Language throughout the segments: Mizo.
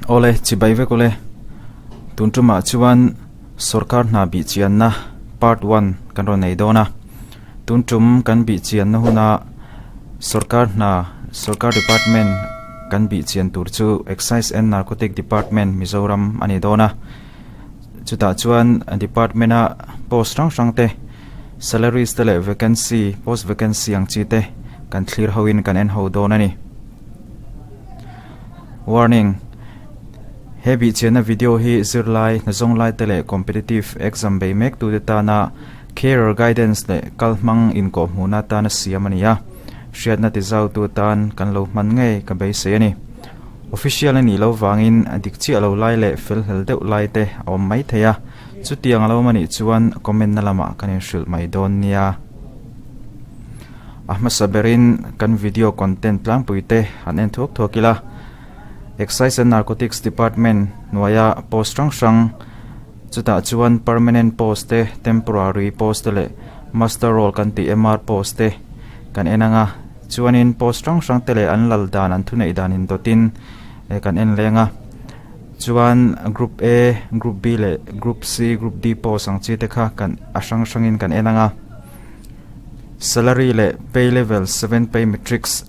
Awle, chibai vek awle. Tun tumah chuan sorkar hna bihchianna part one kan rawn nei dawn a. Tun tum kan bihchianna huna sorkar hna, sorkar department kan bihchian tur chu Excise and Narcotic Department Mizoram a ni dawn a. Chutah chuan department a post hrang hrang te, salaries te leh vacancy, post vacancy ang chi te kan thlir hoin kan en ho dawn a ni. Warning, He bihchianna video hi zirlai, hnazawng lai te leh competitive exam bei mek tute tana career guidance leh kal hmang inkawhhmuhna atana siam a ni a, hriatna tizautu tan kan lo hman ngei ka beisei a ni. Official a nih loh vangin dik chiah lo lai leh fel hlel deuh lai te a awm mai thei a, chutiang a lo awm a nih chuan comment na lamah kan inhrilh mai dawn nia. A hmasa berin kan video content tlangpui te han en thuak thuak ila, Excise and Narcotics Department hnuaia post hrang hrang, chutah chuan permanent post te, temporary post te leh muster roll kan tih MR post te kan en ang a, chuanin post hrang hrang te leh an lal dan an thuneih dan indawtin kan en leng a, chuan Group A, Group B leh Group C, Group D post ang chi te kha kan a hrang hrangin kan en ang a. Salary leh pay level 7 pay matrix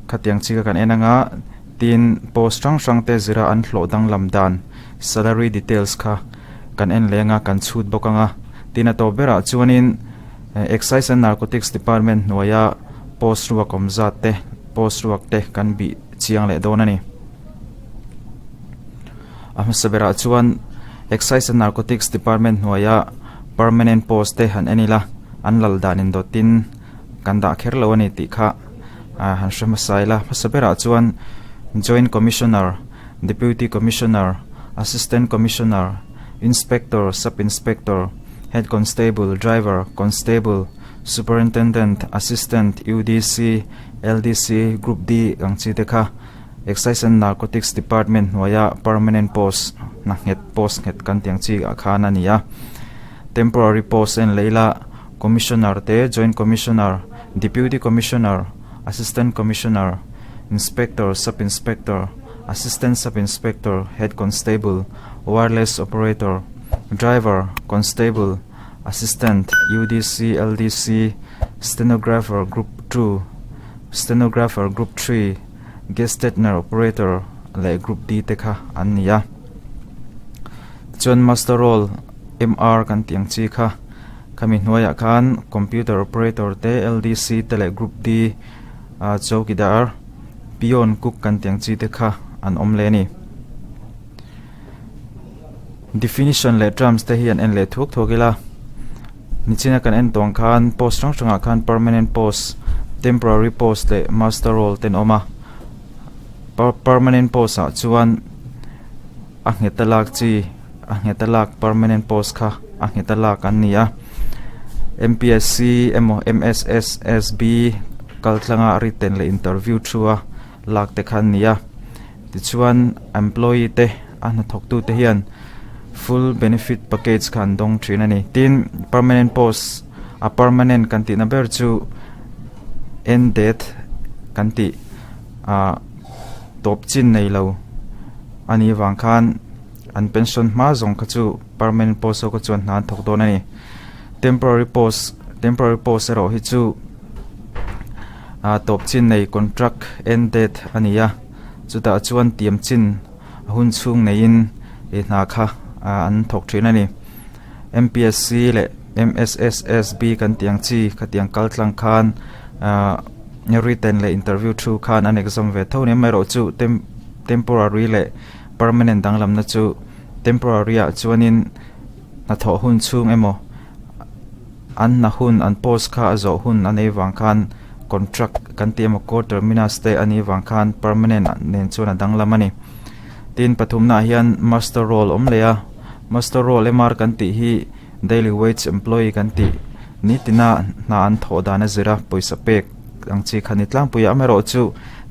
khatiang chi kha kan en anga tin post hrang hrang te zira an hlawh danglam dan salary details kha kan en leng a kan chhut bawk anga tin a tawp berah chuanin Excise and Narcotics Department hnuaia post ruak awm zat te post ruak te kan bih chiang leh dawn a ni. A hmasa berah chuan Excise and Narcotics Department hnuaia permanent post te han en ila, an lal dan indawtin kan dah kher lo a ni tih kha han hre hmasa ila. Hmasa berah chuan Joint Commissioner, Deputy Commissioner, Assistant Commissioner, Inspector, Sub Inspector, Head Constable, Driver, Constable, Superintendent, Assistant, UDC, LDC, Group D ang chi te kha Excise and Narcotics Department hnuaia permanent post hna nghet post nghet kan tih ang chi ah khan a ni a. Temporary post en leh ila Commissioner te, Joint Commissioner, Deputy Commissioner, Assistant Commissioner, Inspector, Sub Inspector, Assistant Sub Inspector, Head Constable, Wireless Operator, Driver, Constable, Assistant, UDC, LDC, Stenographer Group 2, Stenographer Group 3, Gestetner Operator leh Group D te kha an ni a. Tichuan Muster Roll MR kan tih ang chi kha khami hnuaiah khan Computer Operator te, LDC te leh Group D ah Chowkidar, Peon, Cook kan tih ang chi te kha an awm leh a ni. Definition leh terms te hi an en leh thuak thuak ila. Nichina kan en tawng khan post hrang hrangah khan permanent post, temporary post leh muster roll te an awm a. Permanent post ah chuan a nghet a lak chi a nghet a lak permanent post kha a nghet a lak an ni a. M_P_S_C emaw M_S_S_S_B kaltlanga written leh interview thu a lak te kha an ni a. Tichuan employee te a hnathawk tute hian full benefit package kha an dawng thin a ni. Tin permanent post a permanent kan tihna ber chu end date kan tih ah tawp chin nei lo a nih avang khan an pension hma zawng kha chu permanent post ho kha chuan hna an thawk dawn a ni. Temporary post temporary post erawh hi chu ah tawp chin nei contract end date a ni a chutah chuan tiam chin. a hun chhung neiin ih hna kha an thawk thin a ni. M_P_S_C leh M_S_S_S_B kan tih ang chi khatiang kal tlang khan ahh written leh interview thu khan an exam ve tho a ni amaherawhchu temporary leh permanent danglamna chu temporary ah chuanin hnathawh hun chhung emaw an hna hun an post kha a zawh hun a nei vang khan contract kan tih emaw court terminus te a nih vang khan permanent nen chuan a danglam a ni. Tin pathumna ah hian muster roll awm leh a muster roll M_R kan tih hi daily wage employee kan tih nitina hna an thawh dan a zir a pawisa pek ang chi kha a ni tlangpui a amaherawhchu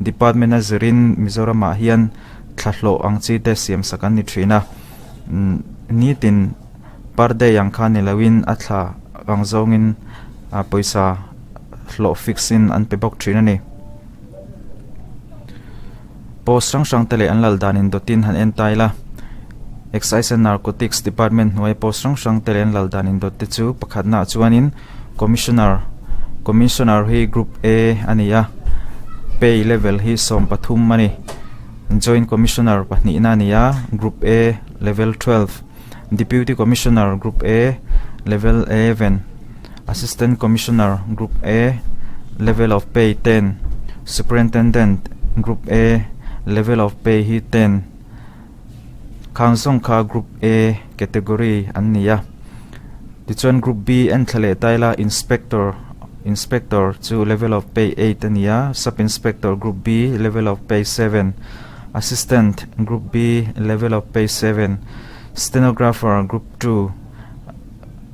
department a zirin Mizoram ah hian thla hlawh ang chi te siam sak an ni thin a nitin per day ang kha ni loin a thla ang zawngin ah pawisa hlawh fix in an pe bawk thin a ni. Post hrang hrang te leh an lal dan indawtin han en ta ila. Excise and Narcotics Department hnuai post hrang hrang te leh an lal dan indawt te chu pakhatnaah chuanin Commissioner, Commissioner hi Group A a ni a, pay level hi 13 a ni. Joint Commissioner pahnihna a ni a, Group A level 12, Deputy Commissioner Group A level 11, Assistant Commissioner Group A level of pay 10, Superintendent Group A level of pay hi 10. Khang zawng kha Group A category an ni a. Tichuan Group B en thla leh ta ila Inspector Inspector chu level of pay 8 a ni a, Sub Inspector Group B level of pay 7, Assistant Group B level of pay 7, Stenographer Group 2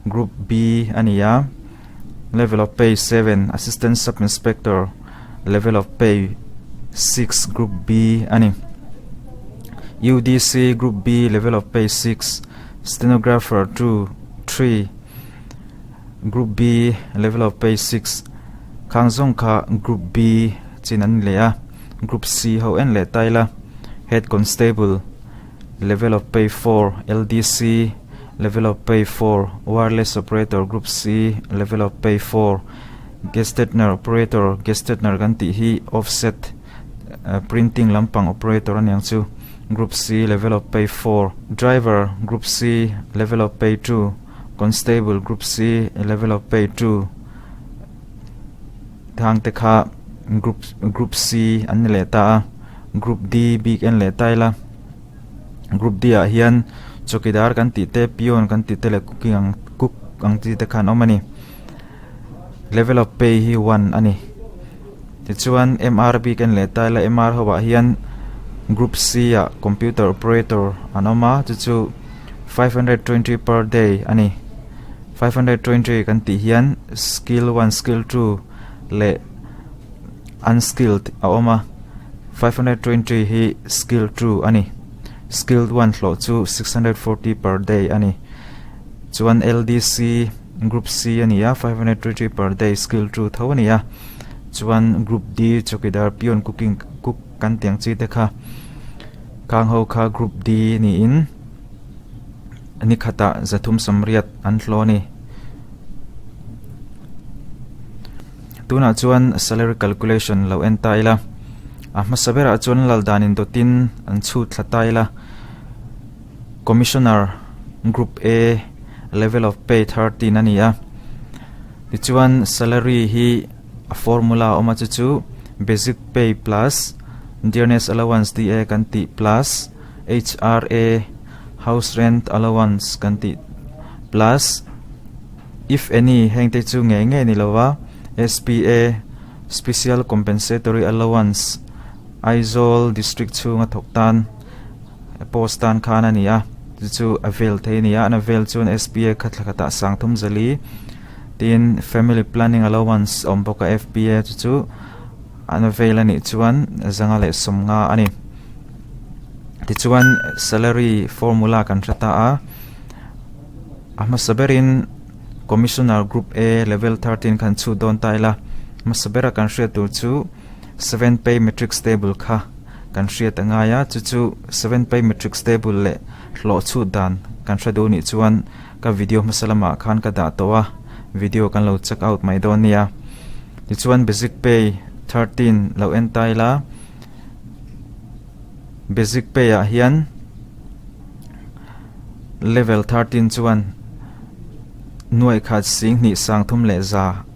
Group B a ni a, level of pay 7, Assistant Sub Inspector level of pay 6 Group B a ni. UDC Group B level of pay 6, Stenographer 2, 3, Group B level of pay 6 khang zawng kha Group B chin an ni leh a, Group C ho en leh ta ila Head Constable level of pay 4, LDC level of pay 4, Wireless Operator Group C level of pay 4, Gestetner Operator Gestetner kan tih hi offset printing lampang operator a niang chu Group C level of pay 4, Driver Group C level of pay 2, Constable Group C level of pay 2 thang te kha Group Group C an ni leh ta a, Group D bik en leh ta ila Group D ah hian chawkidar kan tih te peon kan tih te leh cooking ang cook ang chi te kha an awm a ni. Level of pay hi 1 a ni. Tichuan MR bik en leh ta ila MR ho ah hian Group C ah computer operator an awm a chu chu 520 per day a ni. 520 kan tih hian skill 1 skill 2 leh unskilled a awm a, 520 hi skill 2 a ni. Skilled 1 hlawh chu 640 per day a ni. Chuan LDC Group C a ni a, 520 per day skill 2 tho a ni a. Chuan Group D chawkidar peon cooking cook kan tih ang chi te kha khang ho kha Group D niin ni khatah 380 an hlawh a ni. Tunah chuan salary calculation lo en ta ila, a hmasa berah chuan lal dan indawtin an chhut thla ta ila, Commissioner Group A level of pay 13 a ni a, tichuan salary hi a formula a awm a chu chu basic pay plus dearness allowance DA kan tih plus HRA house rent allowance kan tih plus If any, hengte chu ngei ngei ni lova, SPA, Special Compensatory Allowance, Aizawl District chhunga thawk tan post tan khan a ni a, chu chu a vel thei a ni a, an a vel chuan SPA kha thla khatah sangthum zali tin Family Planning Allowance a awm bawk a, FPA chu chu an a vel a nih chuan zanga leh sawmnga a ni. Tichuan salary formula kan hre ta a. A hmasa berin Commissioner Group A Level 13 khan chhut dawn ta ila, hmasa bera kan hriat tur chu Seven Pay Matrix Table kha kan hriat a ngai a, chu chu Seven Pay Matrix Table leh hlawh chhut dan kan hre duh nih chuan ka video hmasa lamah khan ka dah tawh a, video kan lo check out mai dawn nia. Tichuan Basic Pay 13 lo en ta ila, Basic Pay ah hian Level 13 chuan nuaih khat sing hnih sang thum leh za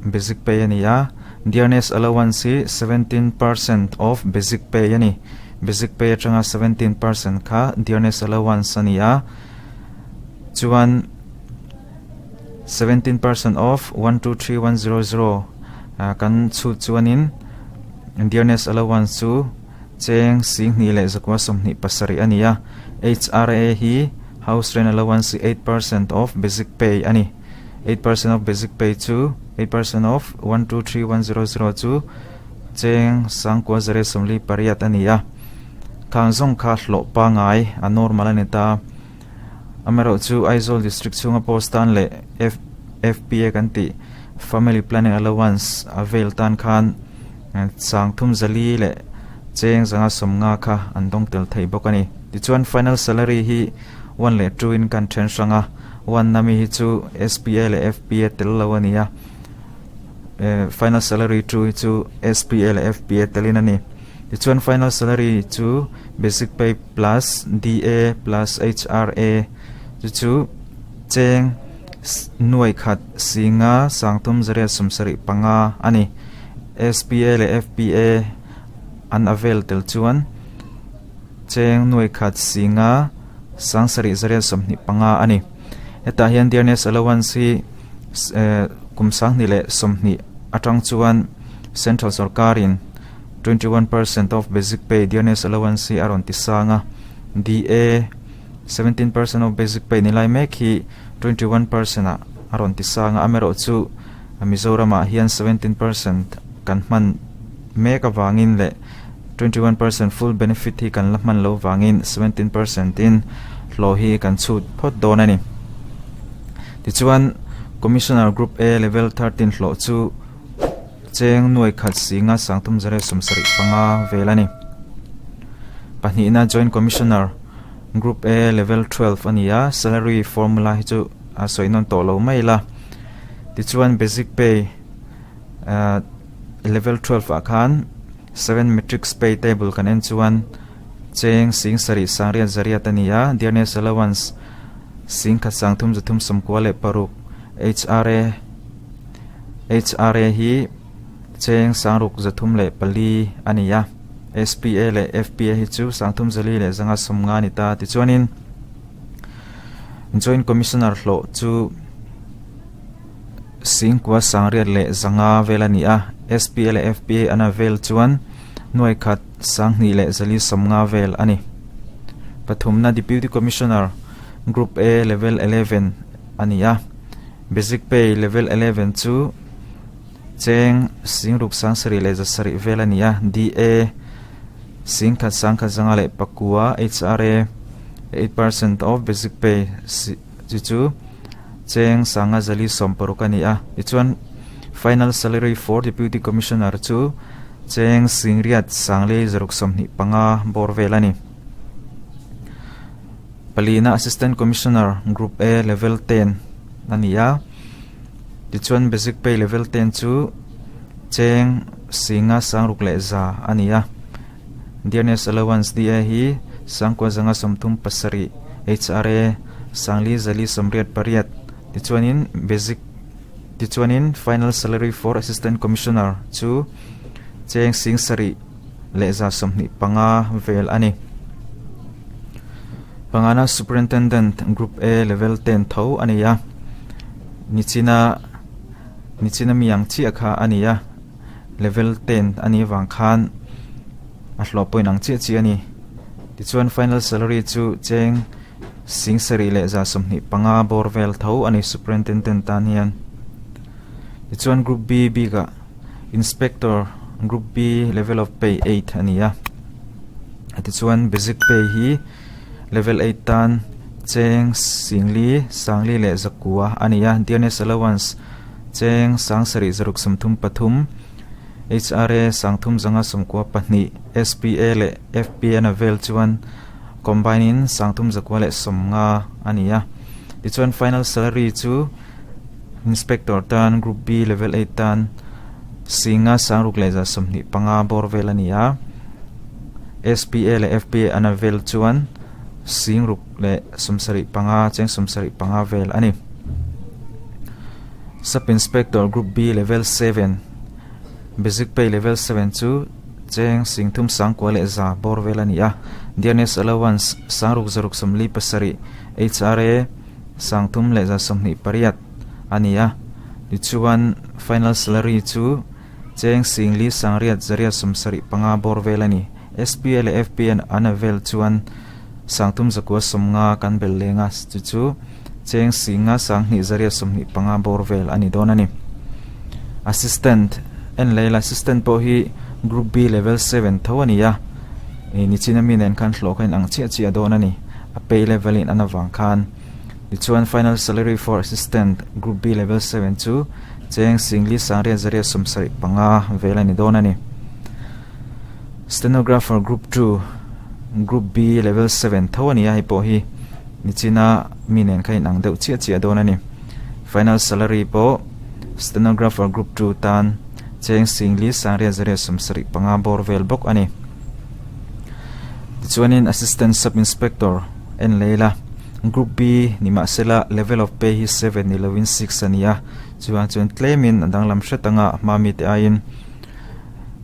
basic pay a ni a, dearness allowance hi 17% of basic pay a ni. Basic pay atanga 17% kha dearness allowance a ni a, chuan 17% of 123100 kan chhut chuanin dearness allowance chu Cheng sing hnih leh zakua 27 a ni a, HRA hi House Rent Allowance hi 8% of basic pay a ni. 8% of basic pay chu 8% of 123100 chu cheng sangkua zare 48 a ni a. Khang zawng kha hlawh pangai a normal a ni ta. Amaherawh chu Aizawl District chhunga post tan leh FPA kan tih Family Planning Allowance a veil tan khan Sang thum zali leh Cheng 150 kha an dawng tel thei bawk a ni. Tichuan final salary hi one leh two in kan then hrang a, one na mi hi chu SPA leh FPA tel lo a ni a, final salary two hi chu SPA leh FPA telin a ni. Tichuan final salary chu basic pay plus DA plus HRA chu chu cheng nuai khat singa 3775 a ni. SPA leh FPA an a vel tel chuan cheng nuai khat singa 7825 a ni. Hetah hian dearness allowance hi kum 2020 atang chuan central sorkarin 21% of basic pay dearness allowance hi a rawn ti sang a, DA 17% of basic pay ni lai mek hi 21% ah a rawn ti sang a, amaherawhchu Mizoramah hian 17% kan hman mek avangin leh 21% full benefit hi kan la hman lo vangin 17% in hlawh hi kan chhut phawt dawn a ni. Tichuan, Commissioner Group A Level 13 hlawh chu cheng nuai khat singa 3775 vel a ni. Pahnihna Joint Commissioner Group A Level 12 a ni a, salary formula hi chu a sawi nawn tawh lo mai la. Tichuan basic pay level 12 ah khan 7 matrix pay table kan en chuan cheng sing sarih sangriat zariat a ni a, dearness allowance sing khat sang thum zathum sawmkua leh paruk, HRA HRA hi cheng sangruk zathum leh pali a ni a, SPA leh FPA hi chu sang thum zali leh zanga sawmnga a ni ta. Tichuanin Joint Commissioner hlawh chu singkua sangriat leh zanga vel a ni a, SPA leh FPA an a vel chuan nuai khat sanghnih leh zali sawmnga vel a ni. Pathumna Deputy Commissioner Group A Level 11 a ni a, Basic Pay Level 11 chu cheng singruk sangsarih leh zasarih vel a ni a, DA singkhat sangkhat zanga leh pakua, HRA 8% of basic pay chi chu cheng sanga zali sawmparuk a ni a. Tichuan final salary for Deputy Commissioner chu cheng singriat sanglei zaruk 25 bawr vel a ni. Palina Assistant Commissioner Group A Level 10 a ni a. Tichuan basic pay level 10 chu cheng singa sangruk leh za a ni a. Dearness allowance DA hi sangkua zanga 37 HRA sangli zali 88. Tichuanin basic tichuanin final salary for assistant commissioner chu cheng sing sarih leh za 25 vel a ni. Pangana Superintendent Group A Level 10 tho a ni a, nichina nichina mi ang chiah kha a ni a, level 10 a nih avang khan a hlawh pawhin ang chiah chiah a ni. Tichuan final salary chu cheng sing sarih leh za 25 bawr vel tho a ni Superintendent tan hian. Tichuan Group B bikah Inspector Group B level of pay 8 a ni a. Tichuan basic pay hi level 8 tan cheng singli sangli leh zakua a ni a. Dearness allowance cheng sang sarih zaruk 33, HRA sang thum zanga 92, SPA leh FPA na vel chuan combine in sang thum zakua leh 50 a ni a. Tichuan final salary chu Inspector tan Group B level 8 tan singa sangruk leh za 25 bawr vel a ni a. SPA leh FPA an a vel chuan singruk leh 75 cheng 75 vel a ni. Sub Inspector Group B level 7 Basic Pay level 7 chu cheng singthum sangkua leh za bawr vel a ni a. Dearness allowance sangruk zaruk 47, HRA sang thum leh za 28 a ni a. Tichuan final salary chu cheng singli sangriat zariat 75 bawr vel a ni. SPA leh FPA an a vel chuan sang thum zakua 50 kan bel lenga chu chu cheng singa sanghnih zariat 25 bawr vel a ni dawn a ni. Assistant en leila assistant pawh hi Group B level 7 tho a ni a, nichina mi nen khan hlawh kha in ang chiah chiah dawn a ni. A pay level in an avang khan. Tichuan final salary for assistant Group B level 7 chu cheng singli sangriat zariat 75 vel a ni dawn a ni. Stenographer Group 2, Group B Level 7 tho a ni a, hei pawh hi nichina mi nen kha inang deuh chiah chiah dawn a ni. Final salary pawh Stenographer Group 2 tan cheng singli sangriat zariat sawmsarih panga bawr vel bawk a ni. Tichuanin Assistant Sub Inspector en lei la, Group B ni mahsela level of pay hi 7 ni lovin 6 a ni a, chuvang chuan tlemin a danglam hret anga a hma mite aiin.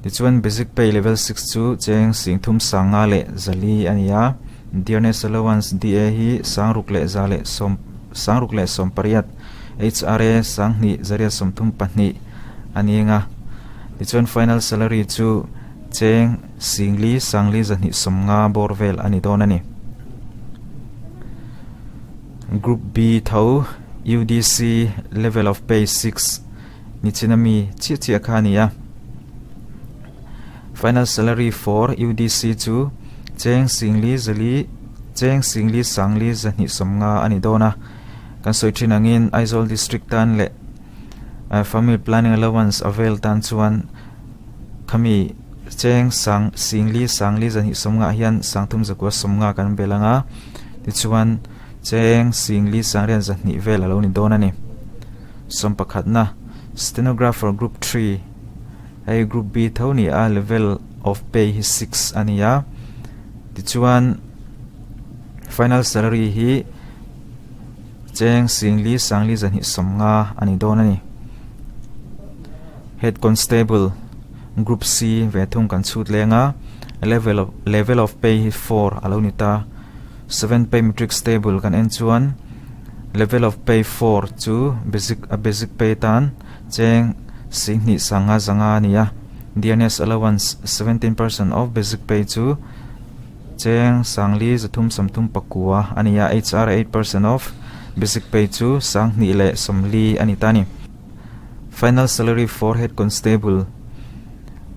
Tichuan Basic Pay Level 6 chu cheng singthum sanga leh zali a ni a, Dearness Allowance, DA, hi sangruk leh za leh sawm sangruk leh sawm pariat, HRA sanghnih zariat sawmthum pahnih a ni eng a. Tichuan Final Salary chu cheng singli sangli zahnih sawmnga bawr vel a ni dawn a ni. Group B tho UDC Level of Pay 6 Nichina mi chiah chiah kha a ni a. Final salary for UDC chu cheng singli zali cheng singli sangli zahnih sawmnga a ni dawn a. Kan sawi thin angin Aizawl District tan leh Family Planning Allowance avail tan chuan khami cheng sang singli sangli zahnih sawmnga ah hian sangthum zakua sawmnga kan bel anga tichuan cheng singli sangriat zahnih vel a lo ni dawn a ni. Sawmpakhatna, Stenographer Group 3, hei Group B tho ni a, level of pay hi 6 a ni a. Tichuan final salary hi cheng singli sangli zahnih sawmnga a ni dawn a ni. Head Constable Group C ve thung kan chhut leng a, level of level of pay hi 4 a lo ni ta. 7 pay matrix table kan en chuan Level of pay 4 chu basic a basic pay tan cheng singhnih sanga zanga a ni a, Dearness allowance 17% of basic pay chu cheng sangli zathum sawmthum pakua a ni a, HR 8% of basic pay chu sanghnih leh sawmli a ni ta a ni. Final salary for head constable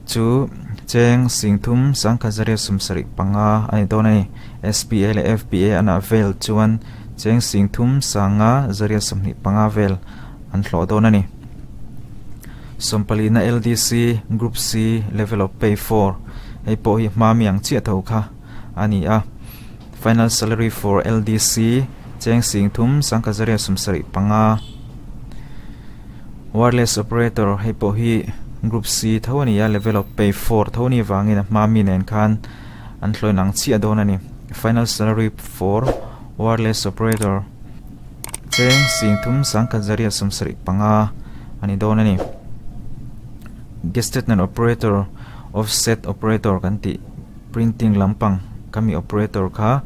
chu cheng singthum sangkhat zariat sawmsarih panga a ni dawn a ni. SPA leh FPA an ah vel chuan cheng singthum sanga zariat sawmhnih panga vel an hlawh dawn a ni. Sawmpalina LDC Group C Level of Pay 4 hei pawh hi hma mi ang chiah tho kha a ni a. Final salary for LDC cheng singthum sangkhat zariat sawmsarih panga. Wireless operator hei pawh hi Group C tho a ni a, level of pay 4 tho a nih vangin a hma mi nen khan an hlawin ang chiah dawn a ni. Final salary for wireless operator cheng singthum sangkhat zariat sawmsarih panga a ni dawn a ni. Gestetner operator, offset operator kan tih printing lampang kami operator kha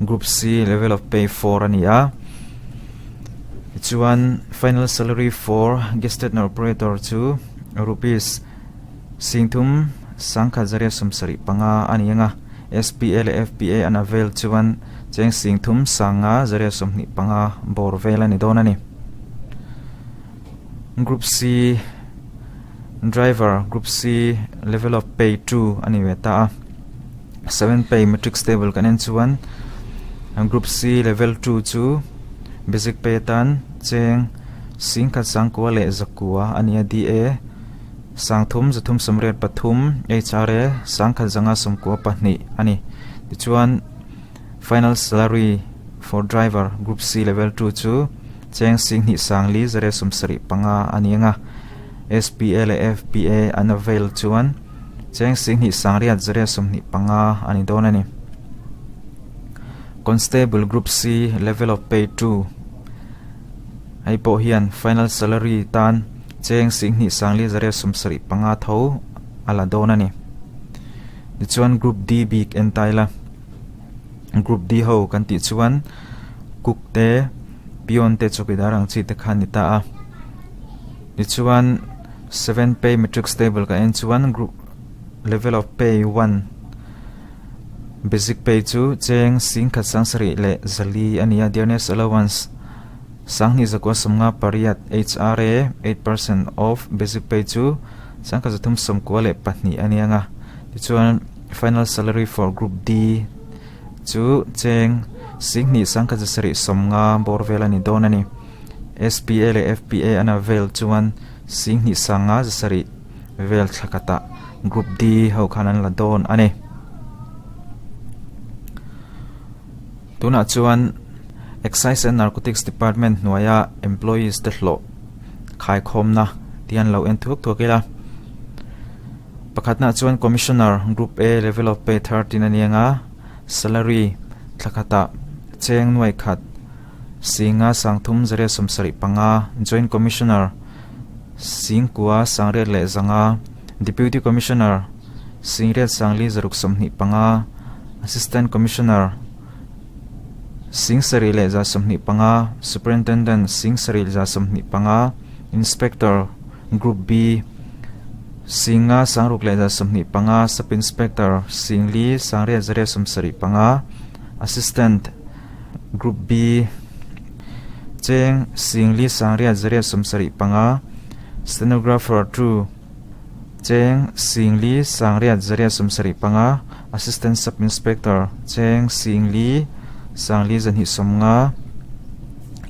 Group C level of pay 4 a ni a. Tichuan final salary for Gestetner operator chu rupees singthum sangkhat zariat sawmsarih panga a ni ang a, SPA leh FPA an avail chuan cheng singthum sanga zariat sawmhnih panga bawr vel a ni dawn a ni. Group C driver Group C level of pay 2 a ni ve ta a. 7 pay matrix table kan en chuan Group C level 2 chu basic pay atan cheng singkhat sangkua leh zakua a ni a, DA sangthum zathum sawmriat pathum, HRA sangkhat zanga sawmkua pahnih a ni. Tichuan final salary for driver Group C level 2 chu cheng singhnih sangli zariat sawmsarih panga a ni ang a, SPA leh FPA an avail chuan Cheng singhnih sangriat zariat 25 a ni dawn a ni. Constable Group C Level of Pay 2 hei pawh hian final salary tan cheng singhnih sangli zariat 75 tho a la dawn a ni. Tichuan Group D bik en ta ila. Group D ho kan tih chuan cook te, peon te, chawkidar ang chi te kha a ni ta a. Tichuan 7 pay matrix table kan en chuan group level of pay 1 basic pay chu cheng singkhat sangsarih leh zali a ni a, dearness allowance sanghnih zakua sawmnga pariat HRA 8% of basic pay chu sangkhat zathum sawmkua leh pahnih a ni ang a, tichuan final salary for group D chu cheng singhnih sangkhat zasarih sawmnga bawr vel a ni dawn a ni. SPA leh FPA an avail chuan singhnih sanga zasarih vel thla khatah Group D ho khan an la dawn a ni. Tunah chuan Excise and Narcotics Department hnuaia employees te hlawh khaikhawmna tih an lo en thuak thuak ila. Pakhatnaah chuan Commissioner Group A Level of Pay 13 a ni ang a, salary thla khatah cheng nuai khat singa sangthum zariat sawmsarih panga, Joint Commissioner singkua sangriat leh zanga, Deputy Commissioner singriat sangli zaruk 25, Assistant Commissioner singsarih leh za 25, Superintendent singsarih za 25, Inspector Group B singa sangruk leh za 25, Sub Inspector singli sangriat zariat 75, Assistant Group B cheng singli sangriat zariat 75, Stenographer 2 cheng singli sangriat zariat 75, Assistant Sub Inspector cheng singli sangli zahnih 50,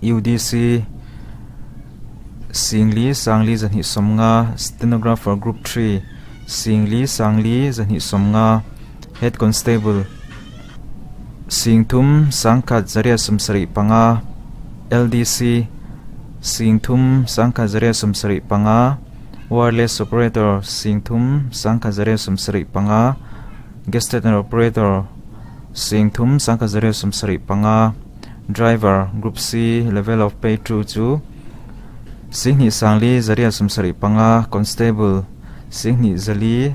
UDC singli sangli zahnih 50, Stenographer Group 3 singli sangli zahnih 50, Head Constable singthum sangkhat zariat 75, LDC singthum sangkhat zariat 75, Wireless Operator singthum sangkhat zariat 75, Gazetteer Operator singthum sangkhat zariat 75, Driver Group C Level of Pay 2 chu singhnih sangli zariat 75, Constable singhnih zali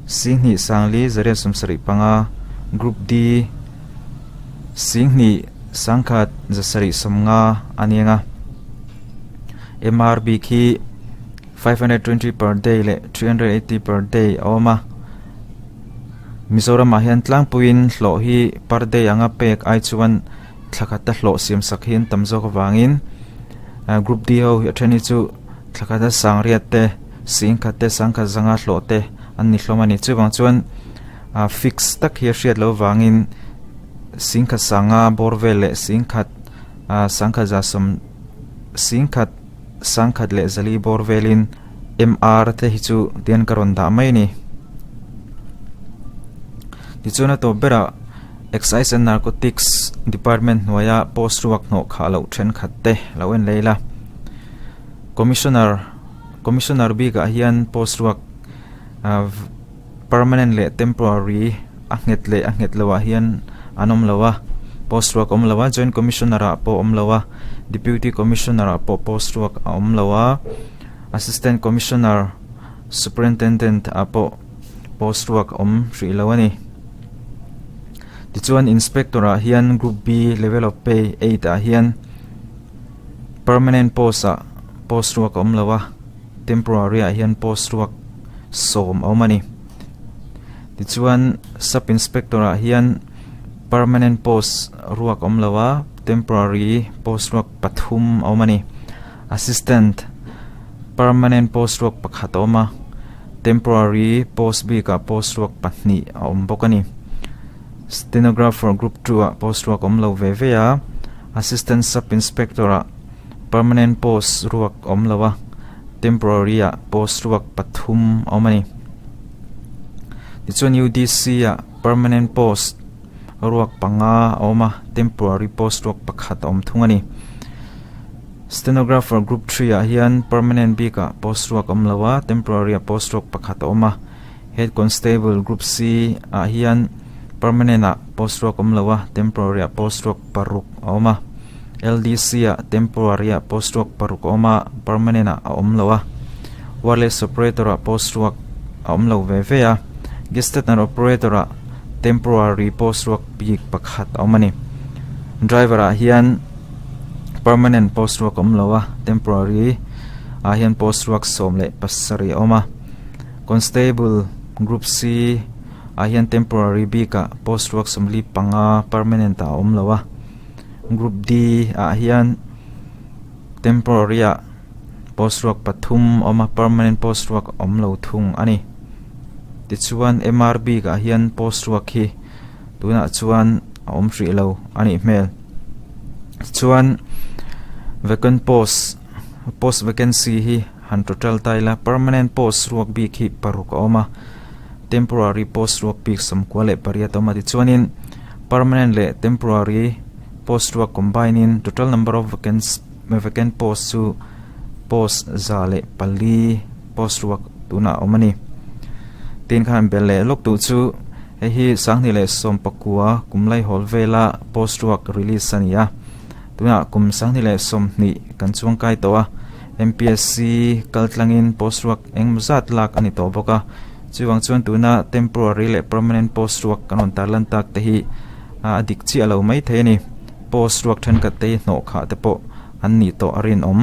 singhnih sangli zariat 75, Group D singhnih sangkhat zasarih 50 a ni ang a. MRB khi 520 per day leh 380 per day a awm a. Mizoramah hian tlangpuiin hlawh hi per day anga pek ai chuan thla khata hlawh siam sak hi an tam zawk avangin Group D ho hi a then hi chu thla khata sangriat te singkhat te sangkhat zanga hlawh te an ni hlawm a ni. Chuvang chuan fix tak hi a hriat loh avangin singkhat sanga bawr vel leh singkhat sangkhat za sawm singkhat sangkhat leh zali bawr velin MR te hi chu tian ka rawn dah mai a ni. Tichuan a tawp berah Excise and Narcotics Department hnuaia post ruak hnawh khah loh thenkhat te lo en lei la. Commissioner Commissioner bikah hian post ruak permanent leh temporary a nghet leh a nghet loh ah hian an awm lo a, post ruak a awm lo a, joint commissioner ah pawh a awm lo a, deputy commissioner ah pawh post ruak a awm lo a, assistant commissioner superintendent ah pawh post ruak a awm hrih lo a ni. Tichuan inspector ah hian group B level of pay 8 ah hian permanent post ah post ruak a awm lo a, temporary ah hian post ruak 10 a awm a ni. Tichuan sub inspector ah hian permanent post ruak a awm lo a, temporary post ruak 3 a awm a ni. Assistant permanent post ruak 1 a awm a, temporary post bikah post ruak 2 a awm bawk a ni. Stenographer group 2 ah post ruak a awm lo ve ve a, assistant sub inspector ah permanent post ruak a awm lo a, temporary ah post ruak 3 a awm a ni. Tichuan UDC ah permanent post ruak 5 a awm a, temporary post ruak 1 a awm thung a ni. Stenographer group 3 ah hian permanent bikah post ruak a awm lo a, temporary ah post ruak 1 a awm a. Head Constable group C ah hian permanent ah post ruak a awm lo a, temporary ah post ruak 6 a awm a. LDC ah temporary ah post ruak 6 a awm a, permanent ah a awm lo a. Wireless operator ah post ruak a awm lo ve ve a. Gazetteer operator ah temporary post ruak bik 1 a awm a ni. Driver ah hian permanent post ruak a awm lo a, temporary ah hian post ruak 17 a awm a. Constable group C ah hian temporary bikah post ruak 45 permanent ah a awm lo a. Group D ah hian temporary ah post ruak 3 a awm a, permanent post ruak a awm lo thung a ni. Tichuan MR bikah hian post ruak hi tunah chuan a awm hrih lo a nih hmel. Tichuan vacant post post vacancy hi han total ta ila permanent post ruak bik hi 6 a awm a. Temporary post ruak bik 98 a awm a, tichuanin permanent leh temporary post ruak combine in total number of vacant post chu post 104 post ruak tunah a awm a ni. Tin khan bel leh lawk duh chu hei hi 2019 kum laihawl vela post ruak release a ni a, tunah kum 2020 kan chuangkai tawh a. MPSC kal tlangin post ruak engemaw zat lak a ni tawh bawk a, chuvang chuan tuna temporary leh permanent post ruak kan rawn tarlan tak te hi a dik chiah lo mai thei a ni. Post ruak thenkhat te hi hnawh khah te pawh an nih tawh a rinawm.